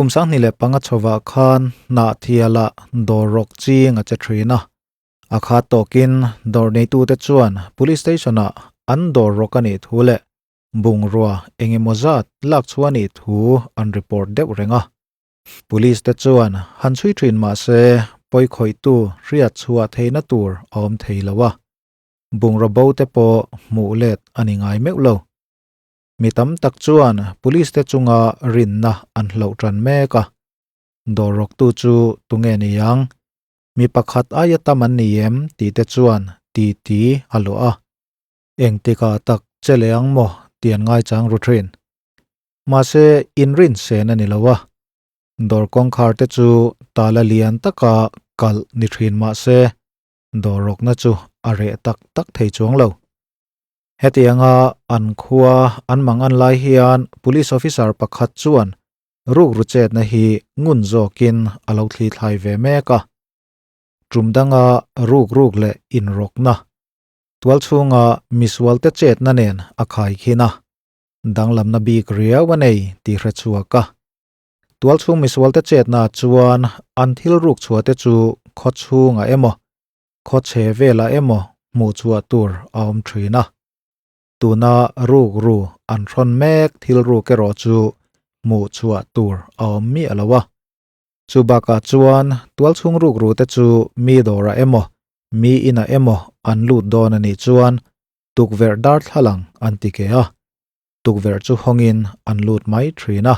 Kum 2005 chhovah khan Hnahthialah dawr rawk ching a che thin a. A khat tawkin dawr neitute chuan Police Station-ah an dawr rawk a nih thu leh bungrua eng emaw zat lak chhuah a nih thu an report deuh reng a. Police te chuan han chhui thin mah se pawikhawihtu hriat chhuah theihna tur a awm thei lo a, bungraw bo te pawh hmuh let a ni ngai meuh lo. Mi tam tak chuan police te chunga rinna an hloh tan mek a, dawr rawktu chu tunge ni ang, mi pakhat aia tam an ni em tih te chuan titi a luah a, engtikah tak che leh ang maw tih an ngaichang ru thin. Mahse, inrin sen a ni lo a, dawr kawngkhar te chu tala lian taka kalh ni thin mah se, dawr rawkna chu a reh tak tak thei chuang lo. Hetianga an khua an mang an lai hian Police Officer pakhat chuan rukru chetna hi ngun zawkin a lo thli thlai ve mek a. Tum danga ruk ruk leh inrawkna, tualchhunga misualte chetna nen a khaikhin a. Danglamna bik riau a nei tih hre chhuak a. Tualchhung misualte chetna chuan an thil ruk chhuahte chu khaw chhungah emaw, khaw chhe velah emaw hmuh chhuah tur a awm thin a. Tuna ruk ru an hrawn mek thil ruk erawh chu hmuh chhuah tur a awm miah lo a. Chu bakah chuan tualchhung ruk rute chu mi dawrah emaw, mi inah emaw an lut dawn a nih chuan Tukverh darthlalang an ti ke a, tukverh chu hawngin an lut mai thin a.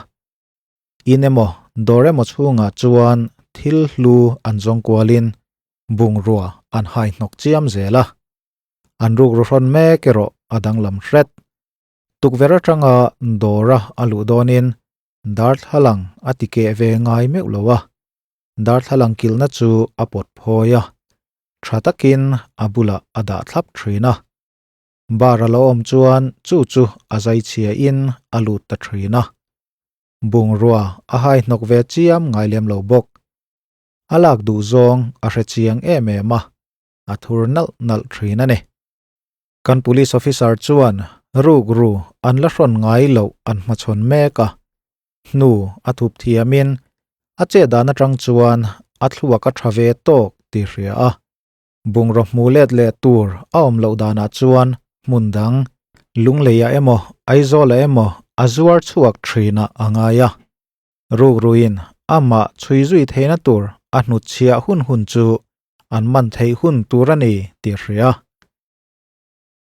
In emaw dawr emaw chhungah chuan thil hlu an zawng kualin bungrua an hai hnawk chiam zel a. An rukru hrawn mek erawh a danglam hret. Tukverh atanga dawra a luh dawnin darthlalang a ti keh ve ngai meuh lo a, darthlalang kilhna chu a pawt phawi a. Tha takin a bulah a dah thlap thin a. Bar a lo awm chuan chu chu a zai chhia in a lut ta thin a. Bungrua a hai hnawk ve chiam ngai lem lo bawk. A lak duh zawng a hre chiang em em a, a thur nalh nalh thin a ni. Kan police officer chuan rukru an la hrawn ngai loh an hmachhawn mek a, hnu a thup thiamin a chet dan atang chuan a thluak a tha ve tawk tih hria a. Bungraw hmu let leh tur a awm loh danah chuan hmun dang, Lungleiah emaw Aizawlah emaw a zuar chhuak thinah a ngai a. Rukruin amah chhui zui theihna tur a hnutchhiah hun hun chu an man theih hun tur a ni tih hria.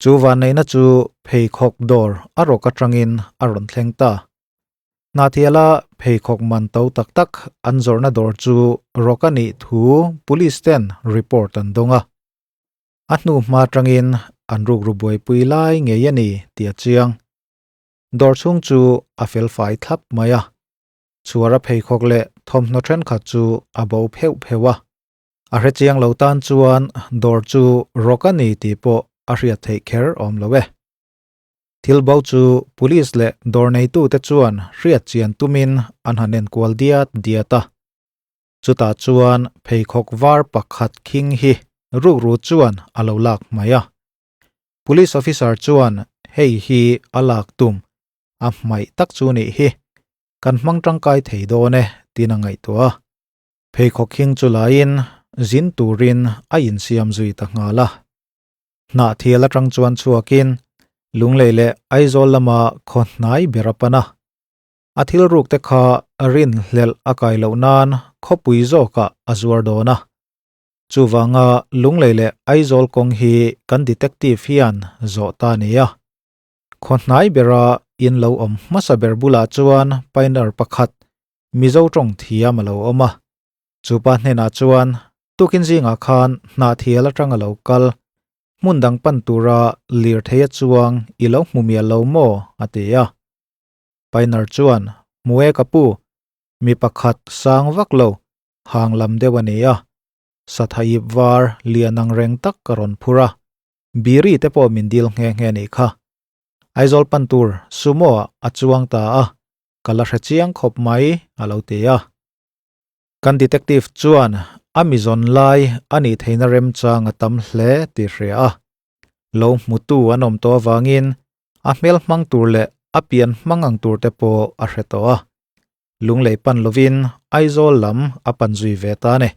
Chu vanneihna chu pheikhawk dawr a rawk atangin a rawn thleng ta. Hnahthiala pheikhawk man to tak tak an zawrhna dawr chu rawk a nih thu police ten report an dawng a. A hnu hma atangin an rukru buaipui lai ngei a ni tih a chiang. Dawr chhung chu a felfai thlap mai a. Chhuara pheikhawk leh thawmhnaw thenkhat chu a bo pheuh pheuh a. A hre chiang lo tan chuan dawr chu rawk a ni tih pawh a hriat theih kher awm lo e. Thil bo chu police leh dawr neitute chuan hriat chian tumin an han enkual diat diat a. Chutah chuan pheikhawk var pakhat khing hi rukru chuan a lo lak hmai a. Police officer chuan hei hi a lak tum a hmaih tak chu nih hi, kan hmang tangkai thei dawn e tiin a ngaihtuah a. Pheikhawk hing chu laiin zin turin a insiam zui ta nghal a. Hnahthial atang chuan chhuakin Lunglei leh Aizawl lama khaw hnai ber a pan a. A thil ruk te kha rin hlelh a kai loh nan khawpui zawkah a zuar dawn a. Chuvanga Lunglei leh Aizawl kawng hi kan detective hian zawh ta a ni a. Khaw hnai bera in lo awm hmasa ber bulah chuan pioneer pakhat Mizo tawng thiam a lo awm a. Chupa hnenah chuan tukin zingah khan Hnahthial atang a lo kal, hmun dang pan tura lirthei a chuang i lo hmu mial lo maw? a ti a. Painner chuan, Hmu e ka pu, mi pakhat sang vak lo, hang lam deuh a ni a. Satha ip var lian ang reng tak ka rawn phur a, biri te pawh min dil nghe nghe nih kha. Aizawl pan tur sumo ah a chuang ta a, ka la hre chiang khawp mai a lo ti a. Kan detective chuan a mi zawn lai a nih theihna remchang a tam hle tih hria a. Lo hmutu an awm tawh avangin a hmel hmang tur leh a pian hmang ang tur te pawh a hre tawh a. Lunglei pan lovin Aizawl lam a pan zui ve ta a ni.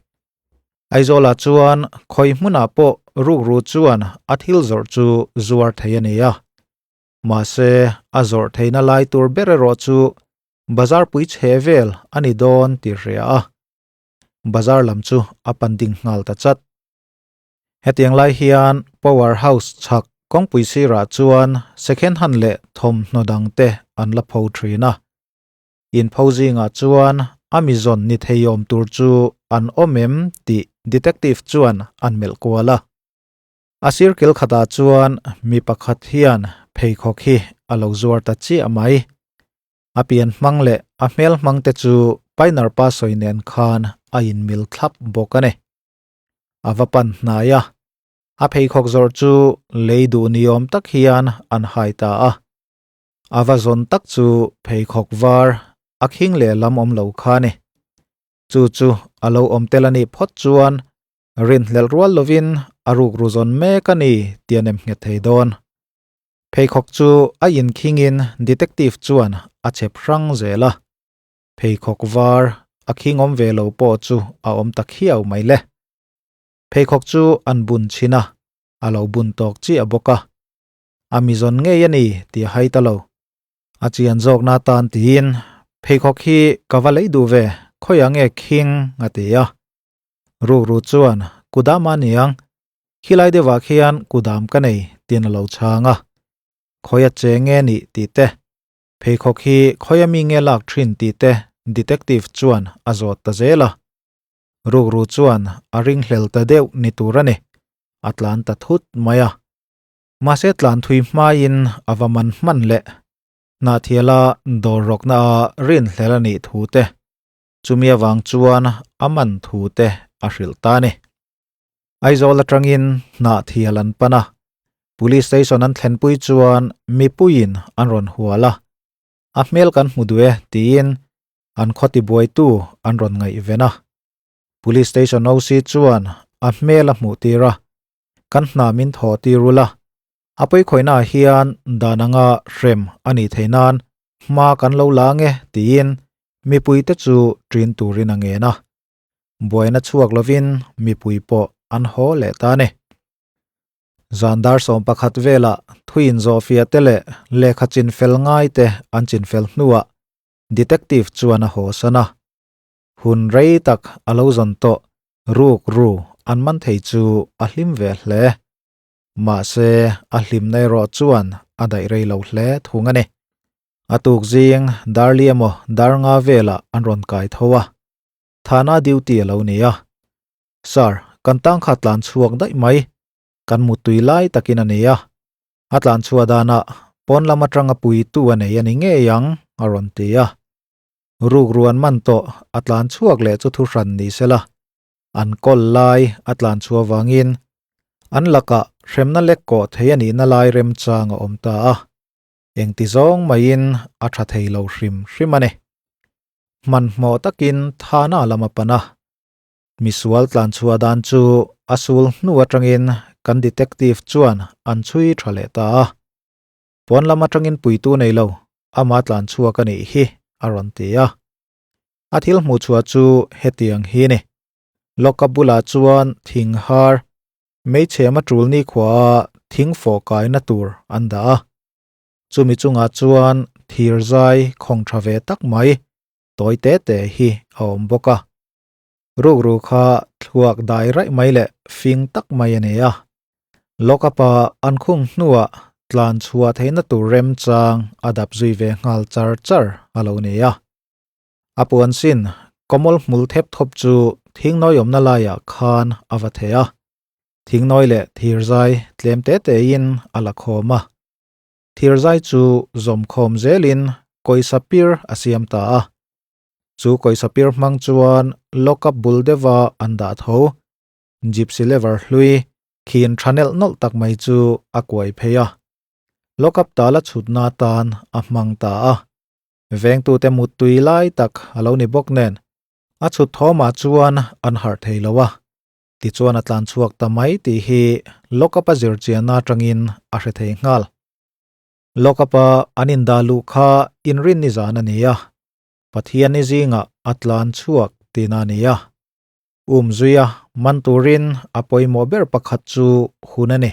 Aizawlah chuan khawi hmunah pawh rukru chuan a thil zawrh chu zuar thei a ni a. Mahse, a zawrh theihna lai tur ber erawh chu bazar pui chhe vel a ni dawn tih hria a. Bazar lam chu a pan ding nghal ta chat. Hetiang lai hian Power House chhak kawngpui sirah chuan second hand leh thawmhnaw dangte an la pho thin a. Inpho zingah chuan a mizawn ni theiawm tur chu an awm em tih detective chuan an melh kual a. A sir kil khatah chuan mi pakhat hian pheikhawk hi a lo zuar ta chiah mai. A pian hmang leh a hmel hmang te chu Painarpa sawi nen khan a inmil thlap bawk a ni. A va pan hnai a, a pheikhawk zawrh chu lei duh ni awm tak hian an hai ta a. A va zawn tak chu pheikhawk var a khing leh lam awm lo kha a ni. Chu chu a lo awm tel a nih phawt chuan rinhlelh rual lovin a rukru zawn mek a ni tih a nem nghet thei dawn. Pheikhawk chu a inkhingin detective chuan a chep hrang zel a. Pheikhawk var a khing awm ve lo pawh chu a awm ta khiau mai le. Pheikhawk chu an bun chhin a, a lo bun tawk chiah bawk a. A mi zawn ngei a ni tih a hai ta lo. A chian zawkna atan tiin, Pheikhawk hi ka va lei duh ve, khawiah nge khing? a ti a. Rukru chuan, Kudam a niang, khilai deuhah khian kudam ka nei tiin a lo chhang a. Khawia che nge nih tih te, pheikhawk hi khawia mi nge lak thin tih te detective chuan a zawt ta zel a. Rukru chuan a ringhlel ta deuh ni tur a ni, a tlan ta thut mai a. Mahse tlan thui hmaiin a va man hman leh Hnahthiala dawr rawkna a rinhlel a nih thu te, chumi avang chuan a man thu te a hrilh ta a ni. Aizawl atangin Hnahthial an pan a, Police Station an thlenpui chuan mipuiin an rawn hual a, a hmel kan hmu duh e tiin an khaw tibuaitu an rawn ngaihven a. Police Station OC chuan a hmel a hmuh tir a, Kan hna min thaw tir ula, a pawikhawihnaah hian dan anga hrem a nih theih nan hma kan lo la nge tiin mipuite chu ṭin turin a ngen a. Buaina chhuak lovin mipui pawh an haw leh ta a ni. Zan dar 11 velah thuin zawhfiah te leh lehkha chinfel ngai te an chinfel hnuah detective chuan a haw san a. Hun rei tak a lo zawn tawh ruk ru an man thei chu a hlim ve hle. Mahse a hlimna erawh chuan a daih rei lo hle thung a ni. A tuk zing darli emaw dar nga velah an rawn kai tho a. Thana duty a lo ni a. Sir, kan tang kha tlan chhuak daih mai. Kan muttui lai takin a ni a. A tlan chhuah danah pawn lam atanga puitu a nei a ni ngei ang a rawn ti a. Rukruan man tawh a tlan chhuak leh chu thuhran ni sela, an kawl lai a tlan chhuah vangin an lakah hremna lek kawh thei a nihna lai remchang a awm ta a. Engti zawng maiin a tha thei lo hrim hrim a ni. Hmanhmawh takin Thana lam a pan a. Misual tlan chhuah dan chu a sul hnu atangin kan detective chuan an chhui tha leh ta a. Pawn lam atangin puitu nei lo, ama tlan chhuak a nih hi, a rawn ti a. A thil hmuh chhuah chu hetiang hi a ni. Lawka bulah chuan thing har, meichhem a tul nikhua a thing fawh kaina tur an dah a. Chumi chungah chuan thir zai khawng tha ve tak mai, tawi te te hi a awm bawk a. Rukru kha thluak dai raih mai leh fing tak mai a ni a. Lockup-a an khung hnuah tlan chhuah theihna tur remchang a dap zui ve nghal char char a lo ni a. A puan sin kawmawl hmul thep thawp chu thingnawi awmna laiah khan a va thei a. Thingnawi leh thirzai tlem te tein a la khawm a. Thirzai chu zawmkhawm zelin kawisa pir a siam ta a. Chu kawisa pir hmang chuan lockup bul deuha an dah tho. Gypsy lever hlui khin tha nelh nawlh tak mai chu a kuai phei a. Lockup tala chhutna atan a hmang ta a. Vengtute muttui lai tak a lo ni bawk nen a chhut thawmah chuan an harh thei lo a. Tichuan a tlan chhuak ta mai tih hi lockup a zirchianna atangin a hre thei nghal. Lockup-a an indah luh kha inrin nizan a ni a. Pathianni zingah a tlan chhuak tihna a ni a. Umzuia man turin a pawimawh ber pakhat chu hun a ni.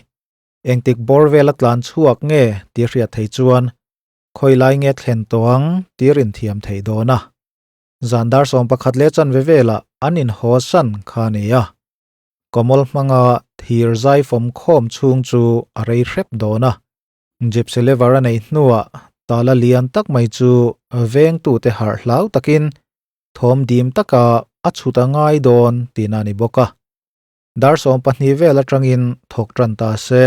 Engtik bawr vela tlan chhuak nge tih hriat thei chuan khawi lai nge thlen tawh ang tih rin thiam thei dawn a. Zan dar 11 leh chanve velah an inhaw san kha a ni a. Kawmawl hmanga thir zai fawm khawm chhung chu a rei hrep dawn a. Gypsy lever a neih hnuah tala lian tak mai chu vengtute harh hlau takin thawm dim taka a chhut a ngai dawn tihna a ni bawk a. Dar 12 vel atangin thawk tan ta se.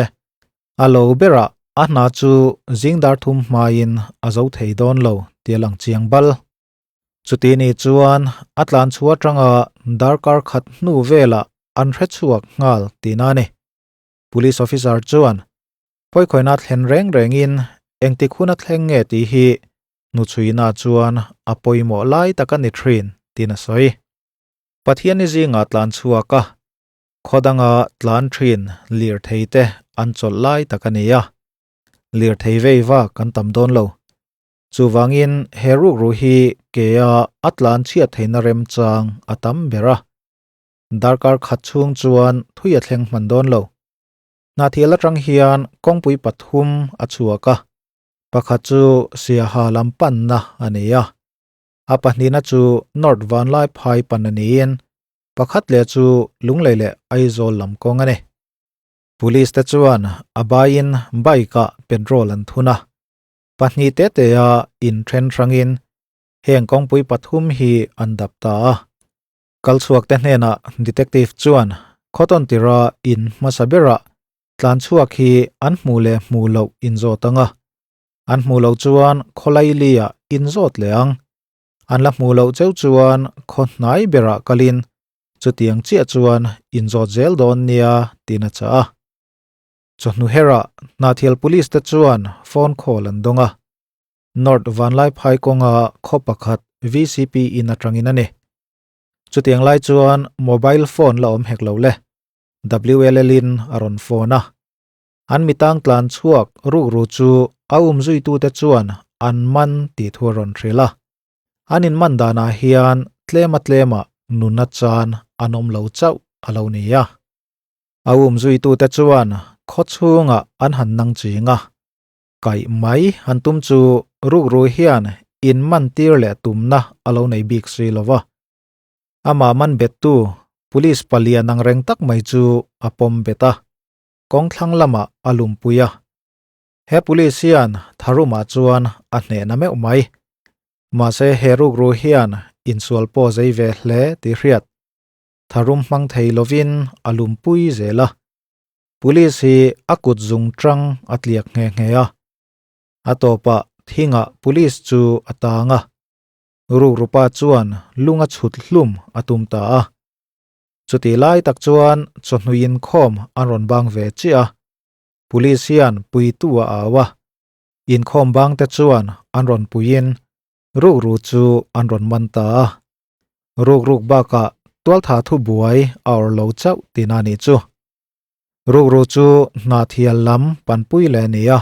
A lo berah a hna chu zing dar thum hmain a zo thei dawn lo tih a lang chiang bal. Chuti ni chuan a tlan chhuah atanga darkar khat hnu velah an hre chhuak nghal tihna a ni. Police officer chuan Pawikhawihnaa thlen reng rengin engtik huna thleng nge tih hi hnuchhuina chuan a pawimawh lai tak a ni thin tiin a sawi. Pathianni zingah tlan chhuak a, khaw danga tlan thin lirthei te an chawlh lai tak a ni a, lirthei vei vak an tam dawn lo. Chuvangin he rukru hi kea a tlan chhiat theihna remchang a tam ber a, darkar khat chhung chuan thui a thleng hman dawn lo. Hnahthial atang hian kawngpui pathum a chhuak a, pakhat chu Siaha lam panna a ni a, a pahnihna chu North Vanlai phai pan a niin pakhat leh chu Lunglei leh Aizawl lam kawng a ni. Police te chuan a baiin bike ah petrol an thun a, pahnih te te a inthen hrangin heng kawngpui pathum hi an dap ta a. Kalchhuak te hnenah detective chuan Cotton tira in hmasa berah tlanchhuak hi an hmuh leh hmuh loh inzawt ang a. An hmuh loh chuan khawlaili-ah inzawt leh ang. An la hmuh loh cheu chuan khaw hnai berah kalin chutiang chiah chuan inzawt zel dawn nia tiin a chah a. Chawhnu herah Hnahthial Police te chuan phone call an dawng a. North Vanlaiphai kawnga khaw pakhat VCP in atangin a ni. Chutiang lai chuan mobile phone la awm hek lo le. WLL in a rawn phone a. An mitang tlan chhuak rukru chu a um zuitute chuan an man tih thu a rawn hrilh a. An inman danah hian tlema tlema nunna chan an awm lo chauh a lo ni a. A um zuitute chuan khaw chhungah an han nang ching a. Kaih mai han tum chu rukru hian in man tir leh tumna a lo nei bik si lo va. Amah man bettu police palian ang reng tak mai chu a pawm bet a, kawngthlang lamah a lumpui a. He police hian tharumah chuan a hnehna meuh mai. Mahse he rukru hian insual pawh zei ve hle tih hriat. Tharum hmang thei lovin a lumpui zel a. Police hi a kut zung tang a tliak nghe nghe a. A tawpah thingah police chu a tang a. Rukrupa chuan lung a chhut hlum a tum ta a. Chutih lai tak chuan chawhnu inkhawm an rawn bang ve chiah a. Police hian puitu a au a. Inkhawm bangte chuan an rawn puiin rukru chu an rawn man ta a. Rukruk bakah tualtha thu buai a awrh lo chauh tihna a nih chu. Rukru chu hnahthial lam panpui leh a ni a,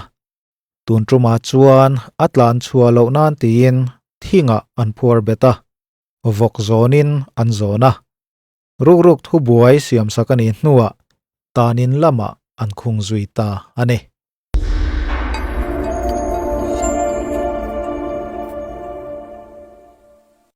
tun tumah chuan a tlan chhuah loh nan tiin thingah an phuar bet a, vawk zawnin an zawn a. Rukruk thu buai siamsak a nih hnuah tanin lamah an khung zui ta a ni.